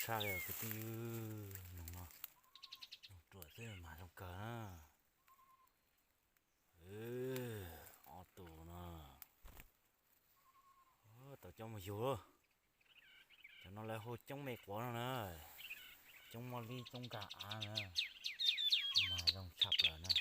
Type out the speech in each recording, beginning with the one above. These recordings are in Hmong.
Tshaj li kwv tij, noog no, noog ruam xwb mas zoo kawg na. Ob tug no, tau coob mus yug. Cov no lawv hu coob me quav no na, coob moj lib coob nkag av na, mas zoo tshaj plaws na.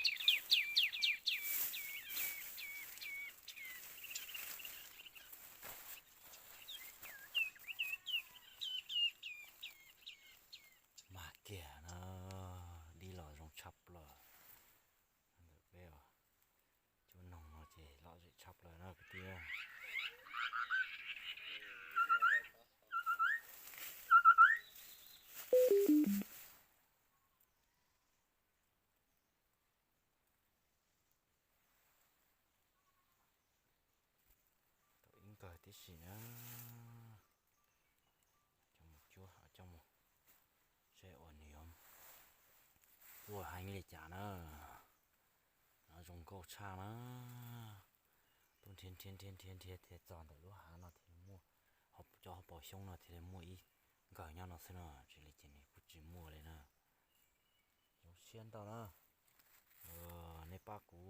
Mag kiag na, dib los zoo tshaj plaws. Ntawm peb os, cuab noog no ces lom zem tshaj plaws na kwv tij. Tau ib nkawg tib si na. Coj mus cuab, coj mus, seb uas nws yuav quaj heev li cas na. No zoo nkauj tshaj na. Tuaj nrhiav nrhiav nrhiav nrhiav nrhiav thiaj txog ntawm lub hav no thiaj li muaj, cov hauv paus xyoob no thiaj li muaj ib nkawg nyob no xwb no, tsis li ces nws kuj tsis muaj li na. Zoo siab ntau na. Nej pab kuv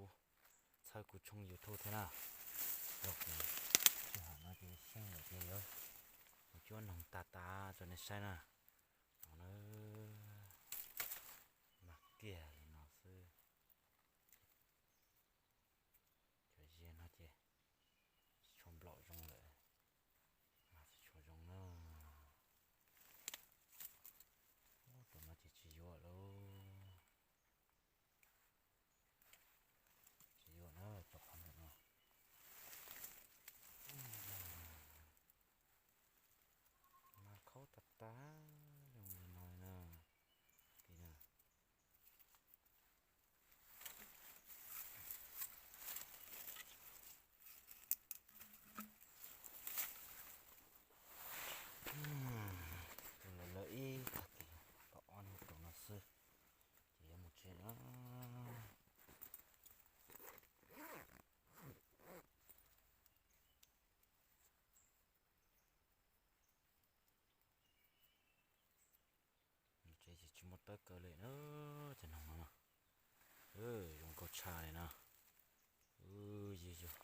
txhawb kuv tshooj YouTube thiab na. Yog kuv tsis hom no ces xyeej lawm ces yuav mus cuab noog tag tas rau nej saib na. No na, mag kiag li no xwb. Cov ziag no ces tsis tshua nplaum zoo lawm, mas tsis tshua zoo na. Tus no ces tsis yuav lawm. Tsis yuav na, cov qhov ntawm no. Mas khaub tag tag zoo li no na. Tus lawv lawv ib tag kis tau ob tus no xwb, ces yuav mus tsev na. Tsev ces tsis muaj tawb kaw li na, cov noog no na. Zoo nkauj tshaj li na. Yug yug